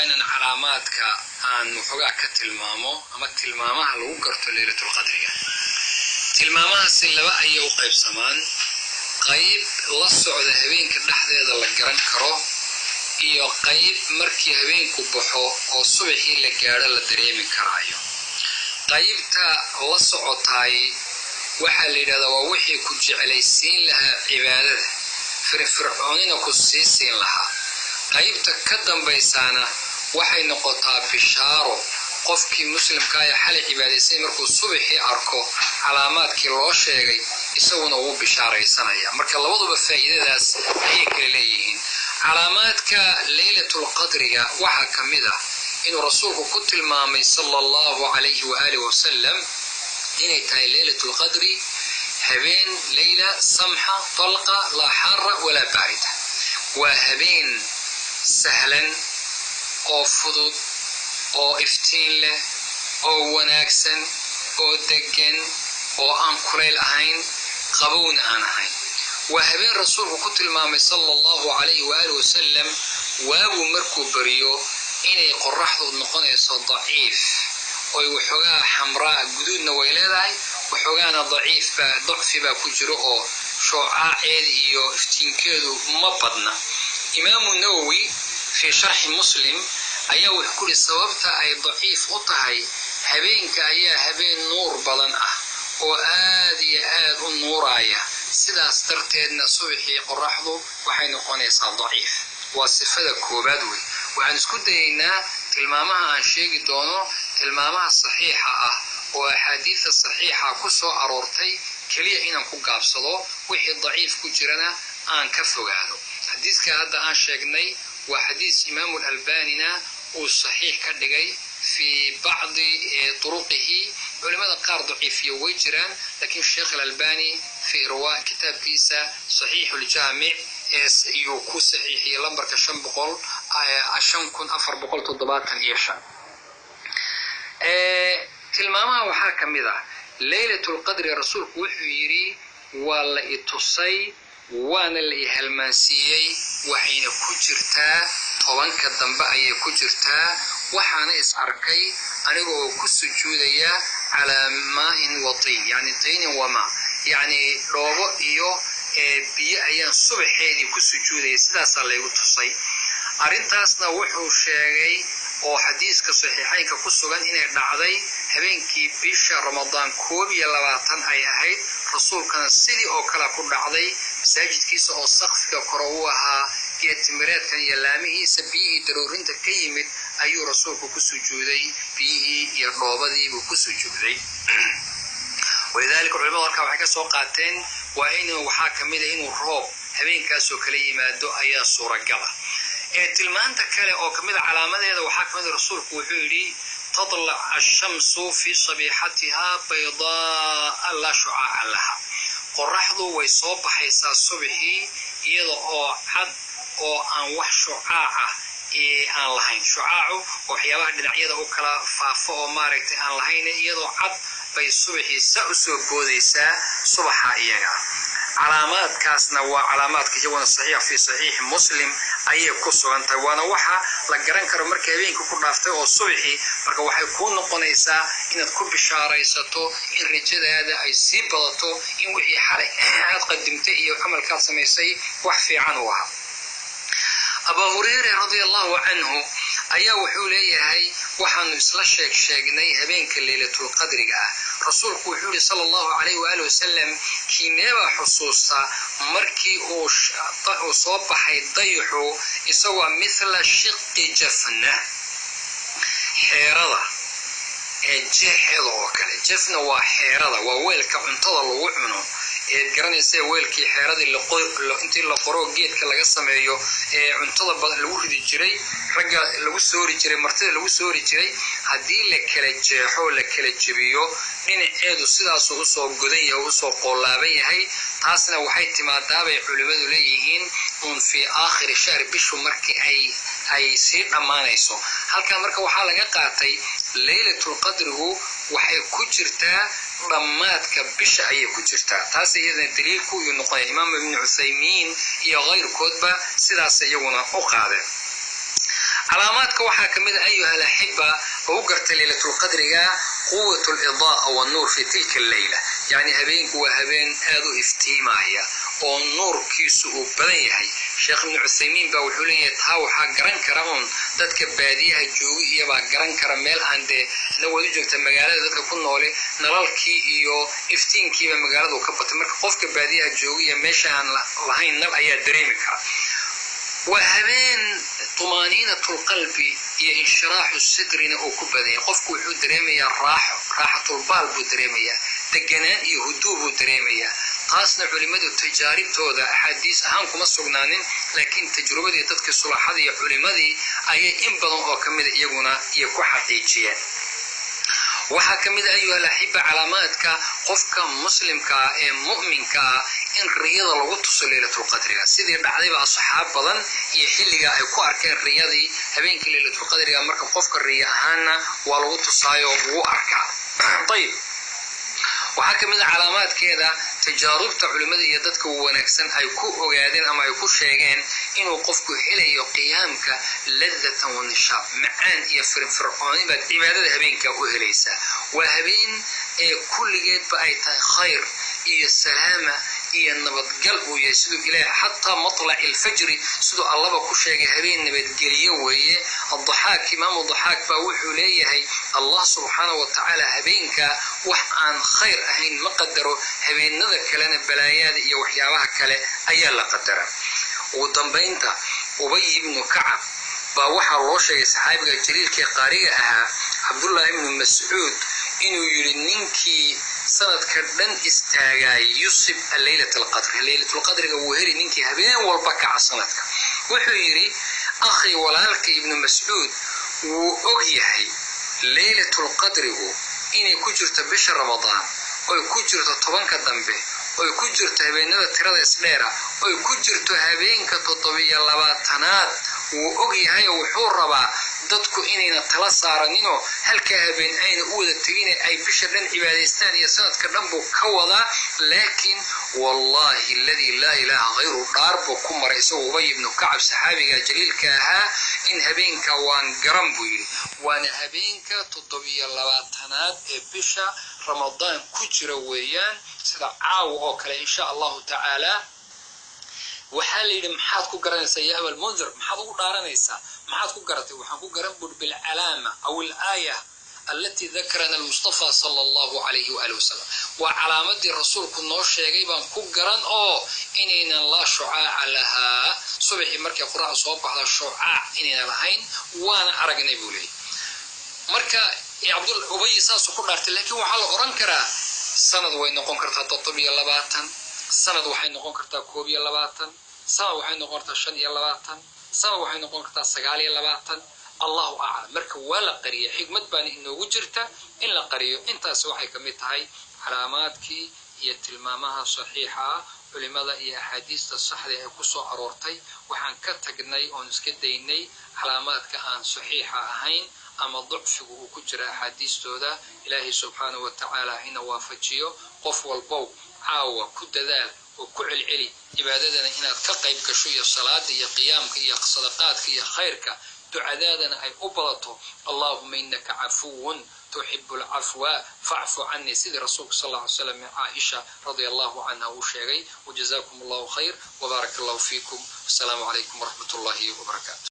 Inaan calaamaadka aan waxoogaa ka tilmaamo ama tilmaamaha lagu garto Leylatulqadriga. Tilmaamahaasi laba ayay u qaybsamaan: qayb la socda habeenka dhexdeeda la garan karo, iyo qayb markii habeenku baxo oo subaxii la gaadho la dareemi karaayo. Qaybta la socotaay waxaa la yidhahdaa waa wixii ku jeclaysiin lahaa cibaadada, firfircoonina ku sii siin lahaa. Qaybta ka dambaysaana waxay noqotaa bishaaro qofkii muslimka ee xalay cibaadaysay markuu subaxii arko calaamaadkii loo sheegay, isaguna wuu bishaaraysanaya. Marka labaduba faa'iidadaas ayay kala leeyihiin. Calaamaadka Leylatulqadriga waxaa ka mid ah inuu Rasuulku ku tilmaamay, sala Allahu calayhi waaalih wasalam, inay tahay Leylatulqadri habeen leyla samxa talqa, laa xaara walaa baarida. Waa habeen sahlan oo fudud oo iftiin leh oo wanaagsan oo degan oo aan kulayl ahayn, qabowna aan ahayn. Waa habeen Rasuulku ku tilmaamay, sala Allahu calayhi waaalih wasalam, waagu markuu beriyo inay qoraxdu noqonayso daciif oy waxoogaa xamraa, guduudna way leedahay, waxoogaana daciif baa, dacfi baa ku jiro oo shoocaaceeda iyo iftiinkeedu ma badna. Imaamu Nawowi fii Sharxi Muslim ayaa wuxuu ku yidhi, sababta ay daciif u tahay, habeenka ayaa habeen nuur badan ah oo aad iyo aad u nuuraaya, sidaas darteedna subaxii qoraxdu waxay noqonaysaa daciif. Waa sifada koobaad wey. Waxaan isku dayaynaa tilmaamaha aan sheegi doono tilmaamaha saxiixa ah oo axaadiida saxiixa ku soo aroortay keliya inaan ku gaabsado, wixii daciif ku jirana aan ka fogaado. Xadiiska hadda aan sheegnay waa xadiis Imaamu Albanina uu saxiix ka dhigay fii bacdi turuqihi. Culimada qaar daciifiya way jiraan, laakiin Sheekh Alalbani fi irwa kitaabkiisa Saxiixuljaamic iyuu ku saxiixiyey lambarka 500 5475. Tilmaamaha waxaa ka mid ah Leylatulqadri, Rasuulku wuxuu yidhi: "Waa la i tusay, waana la i halmaansiiyey, waxayna ku jirtaa 10-ka dambe ayay ku jirtaa. Waxaana is arkay aniga oo ku sujuudaya calaa maain wa tiin, yani tiinin wamaa, yacni dhoobo iyo biyo ayaan subaxeedii ku sujuudaya, sidaasaa laygu tusay." Arrintaasna wuxuu sheegay oo xadiiska saxiixaynka ku sugan inay dhacday habeenkii bisha Ramadaan 21 ay ahayd. Rasuulkana sidii oo kale ku dhacday, masaajidkiisa oo saqfiga kore u ahaa geedtimireedkan iyo laamihiisa, biyihii daroorinta ka yimid ayuu Rasuulku ku sujuuday, biyihii iyo dhoobadii buu ku sujuuday. Walidaalika culimadu halkaa waxay ka soo qaateen waa inuu, waxaa ka mid a inuu roob habeenkaasoo kala yimaado ayaa suuragala. Ee tilmaanta kale oo kamid a calaamadeeda waxaa kamid a, Rasuulku wuxuu yidhi: "Tadlac ashamsu fii sabiixatiha baydaaa laa shucaaca laha." Qoraxdu way soo baxaysaa subaxii iyada oo cad oo aan wax shucaaca aan lahayn. Shucaacu waxyaabaha dhinacyada u kala faafo oo maaragtay aan lahayn, iyadoo cad bay subaxii saa usoo boodaysaa subaxa iyaga. Calaamaadkaasna waa calaamaadka iyaguna saxiix, fi Saxiixi Muslim ayay ku sugan tahay, waana waxa la garan karo markii habeenkii ku dhaaftay oo subaxii. Marka waxay kuu noqonaysaa inaad ku bishaaraysato, in rajadaada ay sii badato, in wixii xalay aad qadimtay iyo camalkaad samaysay wax fiican u ahaa. Abaa Hureyre radia Allahu canhu ayaa wuxuu leeyahay, waxaanu isla sheeg sheegnay habeenka Leylatulqadriga ah. Rasuulku wuxuu yihi, sala Allahu calayh waali wasalam: "Kiineebaa xusuusta markii uu soo baxay dayixu isagoo mithla shiqi jafna, xeerada ee jeexeeda oo kale?" Jafna waa xeerada, waa weelka cuntada lagu cuno eed garanaysa, weelkii xeeradii intii la qoro geedka laga sameeyo ee cuntada badan lagu ridi jiray, ragga lagu soori jiray, martida lagu soori jiray. Haddii la kala jeexo, la kala jebiyo, dhinaceedu sidaasuu usoo godan yahay, usoo qoolaaban yahay. Taasna waxay timaadaabay culimmadu leeyihiin uun fii aakhiri shahr, bishu markii ay sii dhammaanayso. Halkaa marka waxaa laga qaatay Leylatulqadrigu waxay ku jirtaa dhammaadka bisha ayay ku jirtaa. Taas iyadana daliilku iyuu noqonaya. Imaam Ibnu Cuthaymiin iyo kayrkoodba sidaas iyaguna u qaadeen. Calaamaadka waxaa ka mid a, ayuha alaxiba, lagu gartay leylatulqadriga quwat lidaaa wannuur fi tilka alleyla, yacni habeenku waa habeen aada u iftiimaya oo nuurkiisu uu badan yahay. Sheekh Ibnu Cuthaymiin baa wuxuu leeyahay, taa waxaa garan kara uun dadka baadiyaha joogi iyabaa garan kara, meel aan dee inagu waad u joogta magaalada dadka ku noole nalalkii iyo iftiinkiiba magaaladu ka batay. Marka qofka baadiyaha joogi iyo meesha aan lahayn nal ayaa dareemi kara. Waa habeen tumaaniinatulqalbi iyo inshiraaxu sidrina uu ku badanyay. Qofku wuxuu dareemayaa raaxo, raaxatulbaal buu dareemayaa, deganaan iyo huduu buu dareemayaa. Taasna culimmadu tajaaribtooda axaadiis ahaan kuma sugnaanin, laakiin tajrubadii dadkii sulaxadii iyo culimmadii ayay in badan oo ka mida iyaguna iyo ku xaqiijiyeen. Waxaa ka mid a, ayuha alaxiba, calaamaadka qofka muslimkaa ee mu'minka ah in riyada lagu tuso leylatulqadriga, sidii dhacdayba asxaab badan iyo xilliga ay ku arkeen riyadii habeenkii leylatulqadriga. Marka qofka riyo ahaanna waa lagu tusaayo, wuu arkaa. Ayib, waxaa ka mid a calaamaadkeeda tajaarubta culimmada iyo dadka wanaagsan ay ku ogaadeen ama ay ku sheegeen inuu qofku helayo qiyaamka ladatan wa nishaab, macaan iyo firfircooni baad cibaadada habeenkaa u helaysaa. Waa habeen ee kulligeedba ay tahay khayr iyo salaama iyo nabadgal uu yahay, siduu Ilaahay xataa matlaci alfajri siduu Allaba ku sheegay, habeen nabadgeliyo weeye. Adaxaak, Imaamu Daxaak baa wuxuu leeyahay, Allah subxaanahu wa tacaala habeenka wax aan khayr ahayn ma qadaro, habeenada kalena balaayaada iyo waxyaabaha kale ayaa la qadara. Ugu dambaynta, Ubay ibnu Kacab baa waxaa loo sheegay, saxaabiga jaliilkii qaariga ahaa, Cabdullaahi ibnu Mascuud inuu yidhi, ninkii sanadka dhan istaagaay yusib aleylat alqadri, leylatulqadriga wuu heli ninkii habeen walba kaca sanadka. Wuxuu yidhi, akhi, walaalka Ibnu Mascuud wuu og yahay leylatulqadrigu inay ku jirto bisha Ramadaan, oy ku jirto 10-ka dambe, oy ku jirto habeenada tirada isdheera, oy ku jirto habeenka 27aad. Wuu og yahay oo wuxuu rabaa dadku inayna tala saaraninoo halkaa habeen ayna u wada tegine ay bisha dhan cibaadaystaan iyo sanadka dhan buu ka wadaa. Laakiin wallahi aladii laa ilaaha hayru, dhaar buu ku maray isagoo Ubay ibnu Kacab, saxaabiga jaliilka ahaa, in habeenka waan garan buu yidhi, waana habeenka 27aad ee bisha Ramadaan ku jira weeyaan, sida caawa oo kale, insha Allahu tacaala. Waxaa la yidhi, maxaad ku garanaysaa ya Abalmundir? Maxaad ugu dhaaranaysaa? Maxaad ku garatay? Waxaan ku garan buri bilcalaama aw alaaya alati dakarana almustafa sala Allahu calayhi waali wasalam. Waa calaamadii rasuulku noo sheegay baan ku garan, oo inaynan laa shucaaca lahaa, subaxii markay qoraxda soo baxda shucaac inaynan lahayn, waana aragnay buu leeyay. Marka Cabdul Ubay saasuu ku dhaartay, laakiin waxaa la odhan karaa sanad way noqon kartaa 27, sanad waxay noqon kartaa 21, sanad waxay noqon kartaa 25, sanad waxay noqon kartaa 29, Allahu aclam. Marka waa la qariyay, xikmad baana inoogu jirta in la qariyo. Intaas waxay ka mid tahay calaamaadkii iyo tilmaamaha saxiixa ah culimada iyo axaadiista saxda ee ku soo aroortay. Waxaan ka tagnay oon iska daynay calaamaadka aan saxiixa ahayn ama ducfigu uu ku jira axaadiistooda. Ilaahay subxaanahu wa tacaala hina waafajiyo. Qof walbow caawa ku dadaal oo ku celceli cibaadadana inaad ka qayb gasho, iyo salaada iyo qiyaamka iyo sadaqaadka iyo khayrka, ducadaadana ay u badato. Allahuma inaka cafuwun tuxibu alcafwa facfu canii, sidii rasuulka sal lla ly slam Caaisha radia Allahu canha uu sheegay. Wajazakum Allahu khayr wbaaraka Allahu fiikum. Wasalaamu calaykum waraxmat ullahi wabarakaatu.